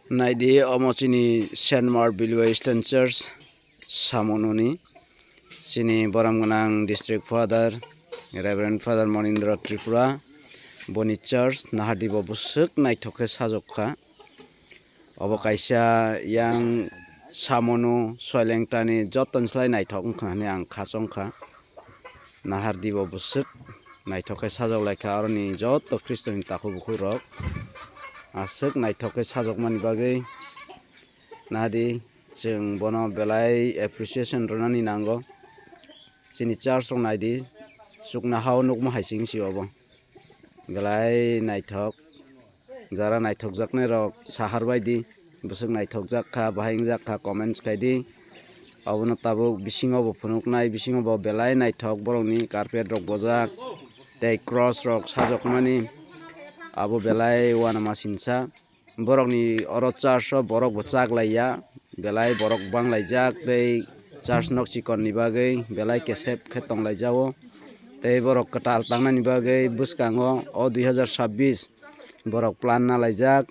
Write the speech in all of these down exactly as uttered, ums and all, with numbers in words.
Naidi, omo chini Saint Mark Bilwa Eastern Church Samononi, chini borom gwnang District Father, Reverend Father Monindra Tripura, boni church nahardi bo bwswk naithok khe sajok kha. Obo kaisa yang Samono Soilengtani jotoni slai naithok wngkha hwnwi ang khachong kha. Nahardi bo bwswk naithok khe sajok lai kha, aroni joto Khristoni takhuk bukhuk rok aswk naithok khe sajokmani bagwi. Nahardi, chwng bono belai appreciation rwnani nango. Chini church rok naidi, chuknoha o nukma hai se wngsi obo. Belai naithok. Jara naithokjaknai rok sahar bai di, bwswk naithokjak kha, bahai wngjak kha, comments khai di. Obono tabuk bisingo bo phunuknai, bisingo bo belai naithok borokni carpet rok bojak tei cross rok sajokmani, abo belai uanama sinsa. Borokni oro church o borok bo chak laiya, belai borok bang laijak tei church nok chikon ni bagwi belai kesep khe tong laijao. Tei borok kwtal tangnani bagwi bwskango o dui hazar sabbish borok plan na laijak,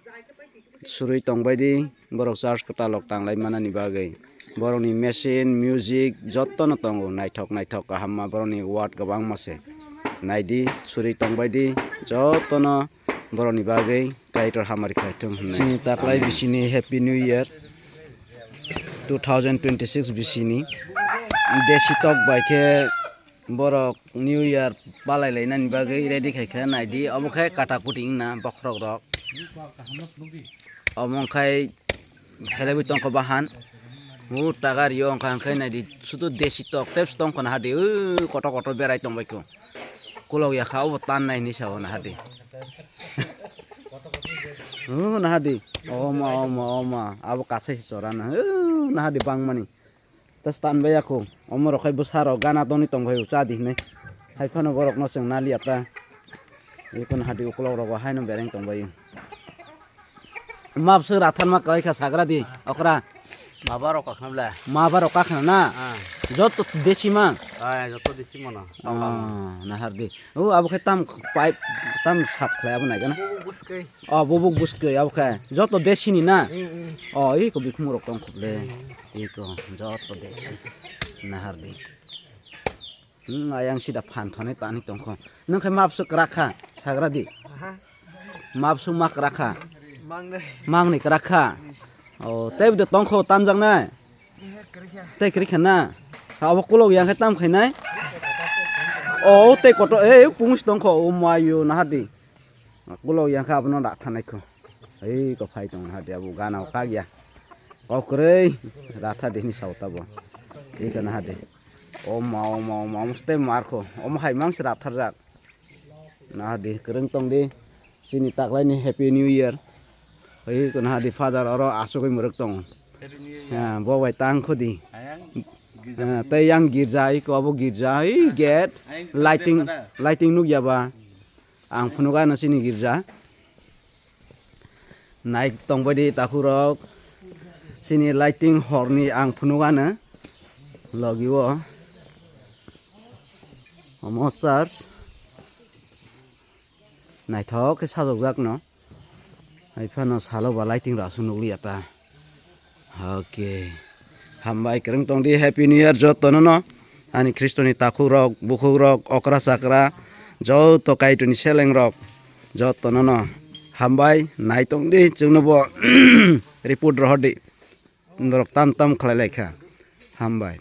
surwi tong bai di, borok church kwtal rok tang lai manani bagwi. Borokni machine, music jotono tongo, naithok naithok kahamma borokni word kwbangma se. Naidi, surwi tong bai di, jotono borokni bagwi Kaitor hamari khlai thung hwnwi. Chini taklai bisini Happy New Year two thousand twenty-six bisini. Desi tok bai khe borok New Year palai lainani bagwi ready khai kha, naidi, omo khe kata kuting na bokhorok rok. Omo khai helaiwi tongkha bahan. Mu tagar yo wngkha, hwnkhe naidi, sudu desi tok tei tongkha nahardi, o kotor kotor berai tongbaikho. Kulok yakha obo tan nai hinwi sao nahardi. O nahardi, oma, oma, oma, abo kasai se chora na, o nahardi bangmani. Ta stand bai yakho, omo rok khai bwsa rok gana tongwi tongbai cha di hinwi. Hai phano borok no chwng naliya ta. Eko nahardi ukulok rogo haino bereng tongbai. Map se rathar ma kwlai kha sagra di okra. Maba rok kakhna bla. Maba rok kakhna na? Ah. Joto desi ma? Ah, joto desi mano. Ah, nahardi. O abo khe tam pipe, tam sap khlai abo nai gana. Bubuk bwskwi. O bubuk bwskwi abo khe. Joto desi ni na? Mm, mm. O iko bikhung rok tong khuble. Mm. Iko joto desi. Nahardi. Hmm, ayang sida phan thani tani tongkho. Nung khe map se kwrak kha, sagra di. Aha. Map se ma kwrak kha. Mangnai. Mangnai kwrak kha. O, tei bo tongkho tanjak nai. Ehe, kwrwi kha. Tei kwrwi kha na. Abo kulok yang khe tam khainai. O, tei kotor, e, pung se tongkho, o mayo nahardi. Kulok yang khe abono rak thanai kho. Ei ko phai tong hadi abo gana o kagya. Kok kwrwi ratha de hini sao tabo. Ei ko nahardi. O ma, o ma, o ma, omo step mar kho. Omo hai mang se ratharjak. Nahardi kwrwng tong di. Chini taklai ni Happy New Year. Ei ko nahardi father oro asugwi mwrwk tongo. Happy New Year. Ha, bo bai tang kho di. Ayang, girja. Ha, tei yang girja, ei ko abo girja, ei gate, ayang, lighting, pada. Lighting nukya ba. Ang phunuk ano chini girja. Nai tongbai di takhuk rok. Chini lighting horni ang phunuk ano. Logi o. Omo church. Naithok khe sajokjak no. Hai phano salo ba lighting rok aswk nukliya ta. Okay. Hambai kwrwng tong di, Happy New Year jotono no. Ani Khristoni takhuk rok, bukhuk rok, okra chakra, joto Kaitorni seleng rok jotono no. Hambai, nai tong di, chwngno bo report rohor di. Norok tam tam khlai lai kha. Hambai.